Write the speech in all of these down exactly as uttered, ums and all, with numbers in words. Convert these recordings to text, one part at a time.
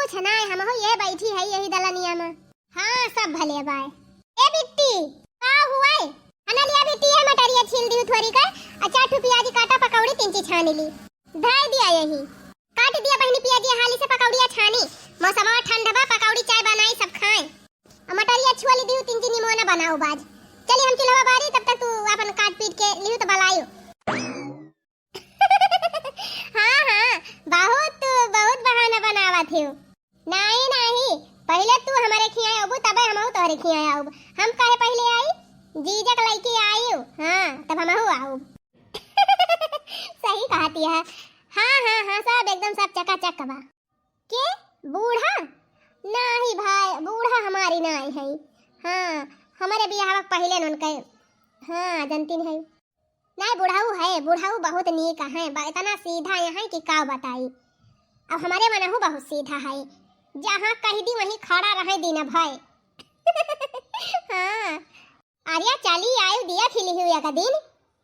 छनाए हमहू ये बैठी है यही दलनिया में। हाँ, सब भले बाय। ए बिट्टी, का हुआ है? अना लिया बिट्टी, ये मटरिया छील दिहु थोरी कर, आ चार ठो पियाजी काटा, पकौड़ी तीन ची छानी ली। धाई दिया यही। काट दिया बहिनी पियाजी हाली से पकौड़िया छानी। मौसमवा ठंड बा, पकौड़ी चाय बनाई सब खाए। आ मटरिया छुआ ली दिहु तीन ची निमोना बनाओ बाज। चली हम चूल्हा बारी, तब तक तू अपन काट पीट के लिहु तो बलायो। हाँ, हाँ, बहुत, बहुत बहाना बनावत हियो। नाही, नाही, पहिले तू हमरे खियाँ आउबू, तबे हमहू तोहरे खियाँ आउब। हम काहे पहिले आई? जीजा के लइके आइउ, हाँ, तब हमहू आउब। सही कहती है। हाँ, हाँ, हाँ, सब एकदम सब चकाचक बा। के? बूढ़ा? नाही भाई, बूढ़ा हमारी नाही है। हाँ, हमरे बियाहवा के पहिले न उनके, हाँ, जनती नहीं। नाही, बुढ़ऊ है, बुढ़ऊ बहुत नीक है, ब-, इतना सीधा है कि का बताई। अब हमरे मनहू बहुत सीधा है, जहाँ कह दी वहीं खड़ा रहे दिन भर। हाँ, अरे चली आयु दिया खिली हुई एक दिन,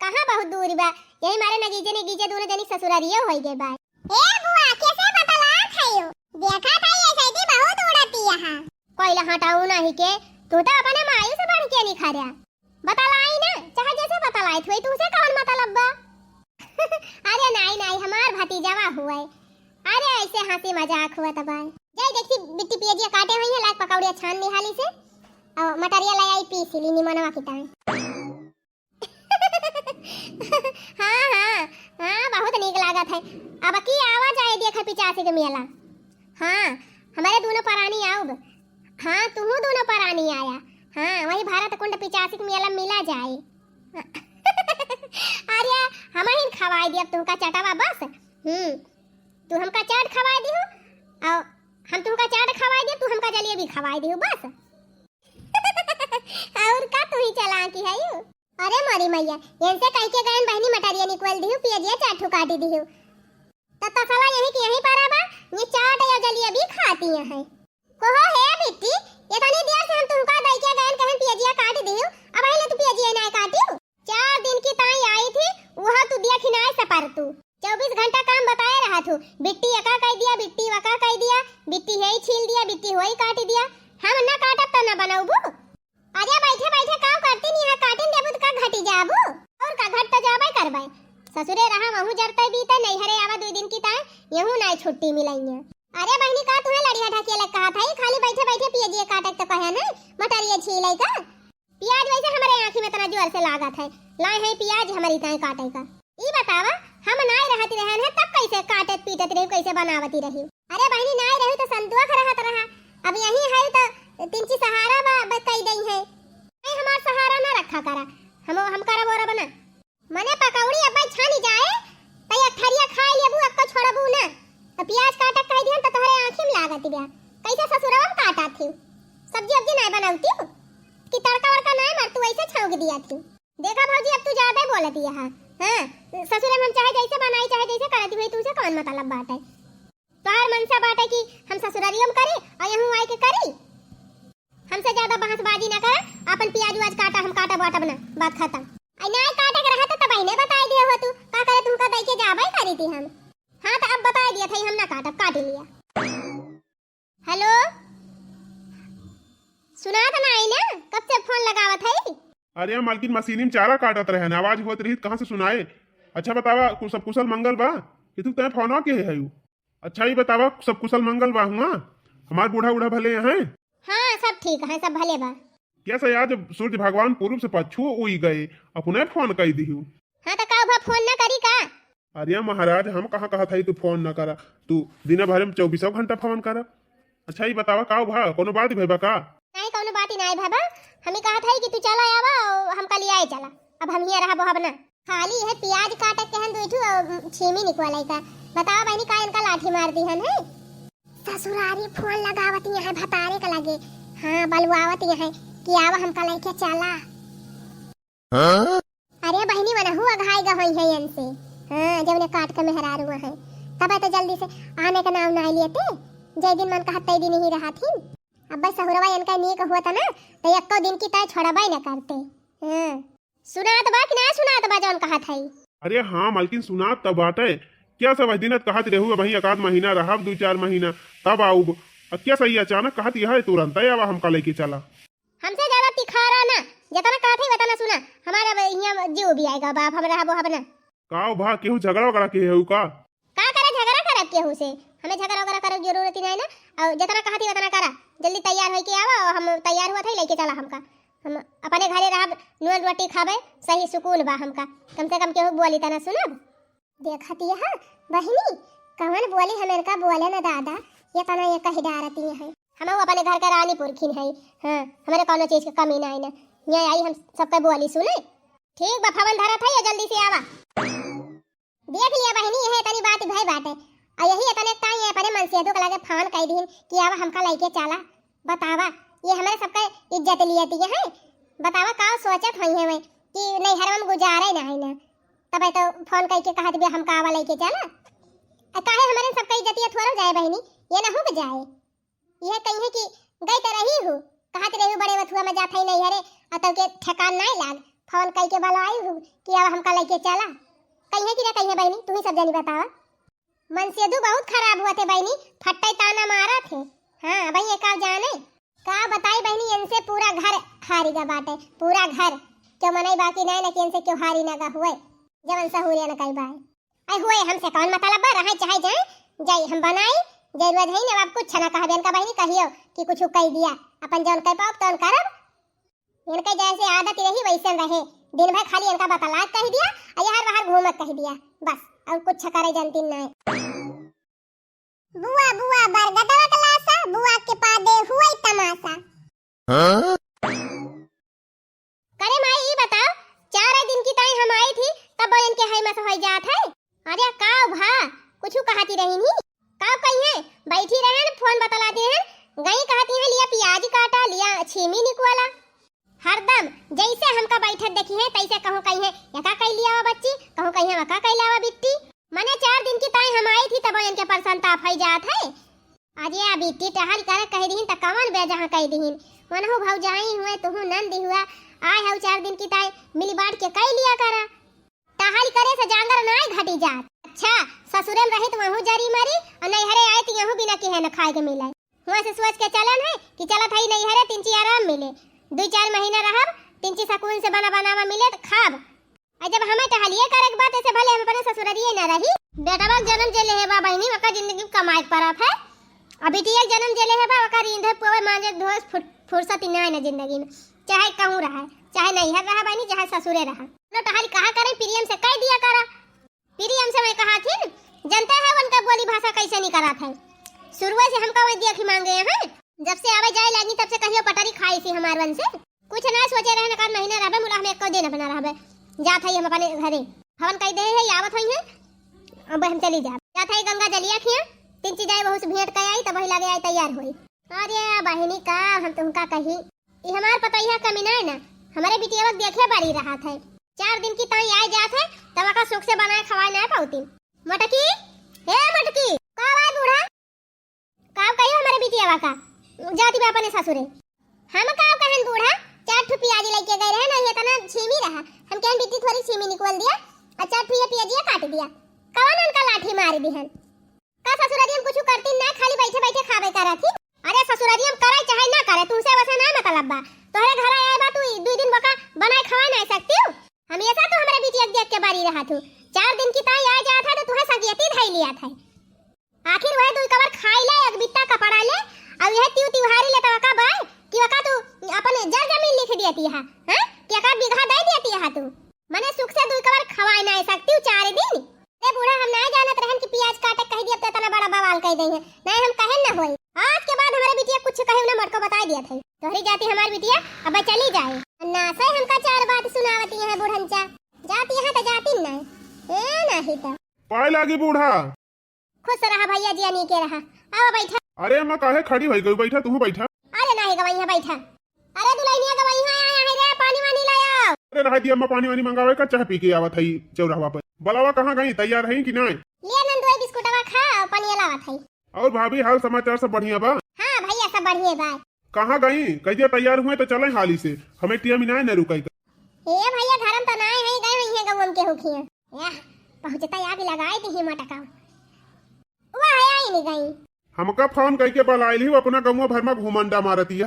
कहाँ बहुत दूर बा, यही मारे नगीजे नगीजे दोनों जनी ससुरारिये होई गए बा। ए बुआ, कैसे बतलात है यो? देखा था ये सैदी बहुत उड़ती यहाँ। कोई हटाऊ नहीं के, तू तो अपने मायू से बढ़ के नहीं खा रहा। बतलाई ना, चाहे जैसे बतलाई थी, तुमसे कौन मतलब बा? अरे नाई, नाई, हमार भतीजावा हुए। अरे ऐसे हँसी मजाक हुआ तब आए। जाई देखी बिट्टी पियजिया काटे हुई है, लाग पकौड़िया छान निहाली से। और मटरिया ले आई पीस ली निमनवा की ताई। हाँ, हाँ, हाँ, बहुत नीक लागत है। अब की आवा जाए देख पिचासी के मेला। हाँ, हमारे दोनों परानी आउब। हाँ, तुहू दोनों परानी आया। हाँ, वही भारत कुंड पिचासी के मेला मिला जाए। अरे, हम ही खवाई दिया तुमका चटावा बस। हम्म, तू हमका चाट खवाई दिहु, और हम तुमका चाट खवाई दिया, तू हमका जलेबी खवाई दिहु बस। और का तू ही चालाकी है यू? अरे मोरी मैया, इनसे कह के गयन बहनी मटरिया निकल दिहु, पियजिया चार ठो काटी दिहु। त तसला यही के यहीं पर बा, ये चाट या जलेबी खाती हैं। कहो हे बिट्टी, इतनी देर से हम तुमका दई के गयन कहन पियजिया काट दिहु, अब ले तू पियजिया ना काटियो। चार दिन की ताई आई थी, वह तू देखी ना सपर तू। चउबीस घंटा काम बताए रहा थू, बिट्टी एका कह दिया, बिट्टी वका कह दिया, बिट्टी यही छील दिया, बिट्टी वही काट दिया। हम ना काटब तो ना बनौबू। अरे बैठे बैठे काम करती नहीं है, काटिन देबू तो का घटी जाबू? और का घट तो जाबे करबे। ससुरे रहा वहू जरते बीते, नैहरे आवा दुई दिन की ताई, यहू नाई छुट्टी मिलैया। अरे बहनी का तुम्हें लड़िया ढकेले कहा था, खाली बैठे बैठे पियजिए काटे तो कहे ना, मटरिए छीले का। पियाज वैसे हमरे आँखी में इतना जोर से लागत है, लाए हैं पियाज हमरी ताई काटे का। ई बतावा, हम नाई रहती रहन है तब कैसे काटत पीटत रही, कैसे बनावती रही? अरे बहनी नाई रही तो संतुआ का रहत रहा, अब यही है तो तिनची सहारा बा, बा कई दई है। नहीं हमार सहारा ना रखा करा, हम हम करब ओरब ना। मने पकौड़ी अब्बे छानी जाए, त एक थरिया खाई लेबू, अक्को छोड़बू ना। त पियाज काटक कह दिहन त तोहरे आँखी में लागत बा। कैसे ससुरवा में काटा थी? सब्जी उब्जी नाय बनौती कि तड़का वड़का नाय मर तू ऐसे छौंक दिया थी। देखा भौजी, अब तू ज्यादा बोलती है। हाँ, ससुरे में हम चाहे जैसे बनाई, चाहे जैसे करती हुई, तुमसे कौन मतलब बात है? तोहार मनसा बाटे कि हम ससुरारियों में करी और यहूँ आए के करी? हमसे ज्यादा बहसबाजी ना करा, अपन पियाज उआज काटा, हम काटब वाटब ना, बात खत्म। आई ना काटे के रहा तो तब इन्हें बताई दिया हो तू, का करे तुमका दई के जाबे करी थी हम। हाँ तो अब बताई दिया था, हम ना काटब, काट लिया। हेलो, सुनात ना आई ना, कब से फोन लगावत है? अरे मालकिन, मशीनी में चारा काटत रहे ना, आवाज होत रही, कहाँ से सुनाए? अच्छा बतावा, कु-, सब कुशल मंगल बा? ये तू तय फोनवा के है यू? अच्छा ही बतावा, सब कुशल मंगल बा हुआ? हमार बूढ़ा उढ़ा भले हैं? हाँ, सब ठीक है, सब भले बा। कैसे आज सूर्य भगवान पूर्व से पच्छू उई गए, अपने फोन कई दिहू। हाँ, तो का हुआ, फोन ना करी का? अरे महाराज, हम कहाँ कहत हई तू फोन ना करा, तू दिन भर में चउबीसों घंटा फोन करा। अच्छा, ई बतावा, का भा, कोनो बात भई बा का? नहीं, कोनो बात ही नहीं भा बा। हम ही कहत हई कि तू चला आवा, और हमका लियाए चला। अब हम हियाँ रहब, अब ना। खाली है पियाज काटे के हन दुई ठू, और छीमी निकवाले का। बतावा बहनी, का इनका लाठी मार दी हन है? ससुरारी फोन लगावत यहाँ भतारे के लगे। हाँ, बलवावत यहाँ कि आवा हमका लेके चला। हाँ? अरे बहिनी, मनहू अघाई गई है इनसे। हाँ, जब ने काट के मेहरारू है, तब तो जल्दी से आने का नाम ना लेते। जय दिन मन कहत तय दिन ही रहा थी। अब बस सहुरवा इनका नीक हुआ था ना, तो एको दिन की तय छोड़बे न करते। हाँ। सुनात बा कि ना सुनात बा जौन कहत है? अरे हाँ मालकिन, सुनात तो बाटे। क्या सब दिन कहत रहू, अबहीं एक आध महीना रहब, दू चार महीना, तब आउब। अब क्या सही अचानक कहत यह है, तुरंत आवा हमका लइके चला। हमसे ज्यादा तिखारा ना, जितना कहत है उतना सुना। हमारा अब इहाँ जीव भी आएगा बाप, हम रहबो हब ना। का भा, केहू झगड़ा वगड़ा के है का? का करे झगड़ा करब केहू से? हमें झगड़ा वगड़ा करे के जरूरत ही नहीं ना। और जितना कहत ही उतना करा, जल्दी तैयार होइके आवा और हम तैयार हुआ था लइके चला हमका। हम अपने घरे रहब, नून रोटी खाबे, सही सुकून बा हमका। कम से कम केहू बोली तना सुनब। देखत यह बहिनी, कवन बोली हम इनका बोले न दादा, ये तना ये कही डारती है। हम अपने घर के रानी पुरखिन है, हाँ, हमारे कौनो चीज के कमी नहीं ना। यहाँ आई हम सबके बोली सुने। ठीक बा, फोन धरत है, ये जल्दी से आवा। देख लिया बहिनी, यह इतनी बात भय बाटे। और यही इतने ताई ये अपने मनसेधु के लगे फोन कई दीन कि आवा हमका लइके चला। बतावा, ये हमारे सबका इज्जत लिए दिए हैं। बतावा का सोचत होई है कि नैहर में गुजारे ना है ना। तबे तो फोन कइके कहत बे हमका आवा लइके चला। आ काहे हमारे सबका इज्जतिया थोड़ा जाए बहिनी, ये ना हो के जाए। यह कहिए कि गई तो रही हूँ, कहत रही हूँ बड़े बथुआ में जात है नैहरे, और तब के ठेकान नहीं लाग। फोन कइके बलाई हूँ कि अब हमका लइके चला। कहिए कि ना कहिए बहिनी, तू ही सब जानी बतावा। मनसेधु बहुत खराब हुआ थे बहिनी, फट्टे ताना मारा थे। हाँ, भाई ये का जाने, का बताई बहिनी, इनसे पूरा घर हारी गा बाटे, पूरा घर। क्यों मनई बाकी नहीं ना कि इनसे क्यों हारी ना गा हुए, जवन सहूरे न कई बाय। आई हुए, हमसे कौन मतलब बा, रहे चाहे जाए, जाई हम बनाई, जरूरत है ना, अब कुछ ना कहबे इनका बहिनी, कहियो कि कुछ कह दिया, अपन जौन कह पाओ तौन करब। इनके जैसे आदत रही वैसे रहे, दिन भर खाली इनका बतलात कह दिया, और यहाँ बाहर घूमत कह दिया, बस, और कुछ करे जानती नहीं। बुआ बुआ बरगदवा के लासा, बुआ के पादे हुए तमाशा। हाँ? करे माई, ई बताओ, चार दिन की ताई हम आई थी, तब इनके है मस होई जात है। अरे का भा, कुछ कहती रही नी? का कही है, बैठी रहे न, फोन बतलाती हैं, गई कहती हैं, लिया प्याज काटा, लिया छीमी निकवाला। हरदम जैसे हमका बैठत देखी है, तैसे कहूँ कही है, यका कई लिया वा बच्ची, कहूँ कही है, वका कई लावा बिट्टी। मने चार दिन की ताई हम आई थी, तब इनके परसंताप होई जात है। अरे आ बिट्टी टहल करे कह दीहिन, त कवन बे जहाँ कह दीहिन। वनहु भौजाई हुए, तुहू नंदी हुआ, आए हऊ चार दिन की ताई, मिली बांट के कई लिया करा। टहल करे से जांगर नाय घटी जात। अच्छा, ससुरे में रही त वहू जरी मरी, और नैहरे आए त यहू बिना किहे न खाए के मिले। वहाँ से सोच के चलन है कि चलत हई नैहरे, तिनची आराम मिले, दुई चार महीना रहब, तिनची सकून से बना बनावा मिले त खाब। आ जब हमें टहलिए करे के बात, ऐसे भले हम अपने ससुररिए न रही। बेटवा के जन्म जे लेहे बा बहिनी, ओकर जिंदगी में कमाए के परत है। आ बिटिया के जन्म जे लेहे बा, ओकर रींधे पोवे मांजे धोए फुर-, फुर्सत ही ना है ना जिंदगी में, चाहे कहूँ रहे, चाहे नैहर रहा बहिनी, चाहे ससुरे रहा। लो टहल कहा करे, प्रियम से कह दिया करा। प्रियम से मैं कहा थी, जनते है उनका बोली भाषा कैसे निकलत है। शुरुए से हमका वही देखी मांगे हैं, जब से आवे जाए लागी तब से कहियो पटरी खाई सी हमार वन से। कुछ ना सोचे रहन, एकाध महीना रहबे, मुला हम एको दिन अपना रहबे। जात हई हम अपने घरे। हवन कई दे है, आवत होई है, अब हम चली जाब। जात हई गंगा जलिया खिया, तिनची जाए बहू से भेंट कर आई, तब वही लगे आई तैयार होई। अरे बहिनी का हम तुमका कही, ई हमार पतोहिया कमी ना है ना, हमारे बिटिया देखे बड़ी रहत है। चार दिन की ताई आए जात है, तब का सुख से बनाए खवाए ना पाउती। मटकी, हे मटकी, का बात बूढ़ा? का कहियो हमारे बिटिया का? जाती बा अपने ससुरे। हम का कहन बूढ़ा, चार ठो पियाजी लेके गए रहे ना, ये तना छीमी रहा। हम कहन बिट्टी थोड़ी छीमी निकल दिया, और चार ठो ये पियाजिया काट दिया। कवन उनका लाठी मार दिहन? का ससुरारी हम कुछ करती ना, खाली बैठे बैठे खावे करा थी। अरे ससुरारी हम करे चाहे ना करे, तुमसे वैसे ना मतलब बा। तोहरे घर आए बा, तू दुई दिन बका बनाए खवा ना सकती हो। हमेशा तो हमारे बिटिया के देख के बारी रहा थू। चार दिन की ताई आ जात है तो तुहे सगियती धई लिया था। आखिर वह दुई कवर खाई ले, एक बित्ता कपड़ा ले, और यह तिउ तिहारी ले तो का बाय कि वका तू अपन जर जमीन लिख दियती है, हैं? कि एक आध बीघा दे दियती है तू। मने सुख से दुई कवर खवाए ना सकती हूँ चार दिन। ए बूढ़ा, हम नाय जानत रहन कि पियाज काटे कह दिया तो इतना बड़ा बवाल कह दे है। नहीं हम कहन ना होई। आज के बाद हमारे बिटिया कुछ कहे ना मटको बताई दिया था। तोहरी जाती हमार बिटिया अब चली जाए। ना से हमका चार बात सुनावती है बूढ़न चा। जाती है तो जाती नहीं। ए नहीं तो। पाए लागी बूढ़ा। खुश रहा भैया जी, अनी के रहा। आवा बैठा। अरे अम्मा, काहे खड़ी होई गई? बैठा, तू बैठा। अरे नाही गवई है, बैठा। अरे दुल्हनिया गवई है, आया है रे, पानी वानी लाया। अरे रहा दी अम्मा, पानी वानी मंगावे का, चाह पी के आवत है चौराहा पर। बलावा कहाँ गई, तैयार है कि नहीं? लिया नंदोई बिस्कुटवा खा, और पानी लावत है। और भाभी, हाल समाचार सब बढ़िया बा? हाँ भैया, सब बढ़िया बा। कहाँ गई? कहिया तैयार हुए तो चले हाली से, हमें टिया मिनाए न रुकाई तो। ए भैया, घर में तो नाय है, गए हुई है गौम के होखिया। या, पहुँचता आग लगाए दी ही मटका। वह है आई नहीं गई। हमका फोन कइके बलाइल ही, अपना गउँवा भर मा घुमंडा मारत ही।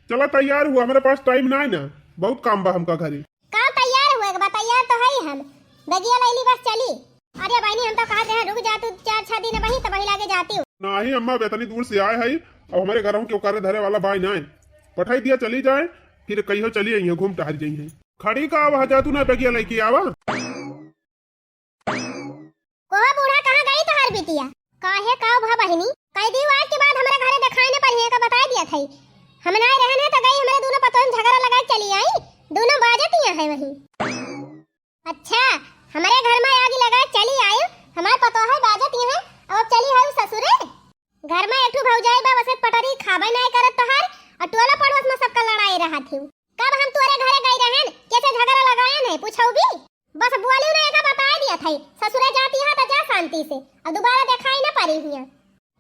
चला तैयार हुआ, हमरे पास टाइम नाहीं ना, बहुत काम बा हमका घरे। का तैयार हुए के बा? तैयार तो है हम। बगिया लैली, बस चली। अरे बहिनी, हम तो कहत रहे रुक जा तू चार छह दिन वहीं, तब वहीं लागे जाती हूँ। नाहीं अम्मा, अब इतनी दूर से आए है, अब हमरे घरहूँ केहू करे धरे वाला बाय नाहीं। पठाई दिया, चली जाए, फिर कहियो चली आई है, घूम टहर जाई है। खड़ी का आवा जा तू ना, बगिया लैके आवा। कोहो बूढ़ा, कहाँ गई तोहार बिटिया? काहे का भा बहिनी? कई दिन आज के बाद हमरे घरे देखाई न पड़ी है, का बताई दिया था। हम ना रहन है तो गई हमरे दोनों पतोहन झगड़ा लगाए चली आई, दोनों बाजत यहाँ है वहीं। अच्छा, हमरे घर मा आगी लगाए चली आई, हमार पतोह है बाजत यहाँ, अब चली आई ससुरे। घर मा एक ठो भौजाई बा, बस पटरी खाबे नाहीं करत तोहार, और टोला पड़ोस मा सबका लड़ाई रहत ही। कब हम तोरे घरे गई रहन, कैसे झगड़ा लगायन है, पूछऊ भी? बस बोलियो ना, एका बताए दिया था, ससुरे जाती है तो जा शांति से, अब दोबारा देखाई ना पड़ी हिया।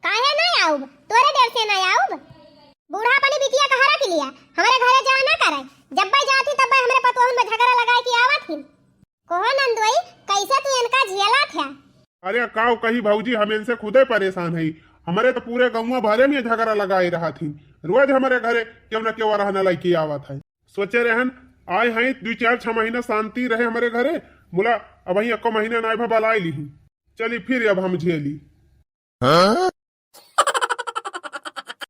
काहे ना आउब? तोरे डर से ना आउब। बूढ़ा अपनी बिटिया कहाँ रख लिया, हमरे घरे जा ना करे, जब भी जाती तब भी हमरे पतोहन में झगड़ा लगाए के आवत ही। कोहो नंदोई, कैसे तू इनका झेला था? अरे काव कही भौजी, हम इनसे खुदे परेशान है। हमरे तो पूरे गउँवा भरे में झगड़ा लगाए रहत ही। रोज हमरे घरे केहू न केहू रहना लैके आवत है। सोचे रहन आए हैं दुई चार छह महीना शांति रहे हमरे घरे। मुला अब ही एको महीना नाय भा बलाए ली। चली फिर अब हम झेली।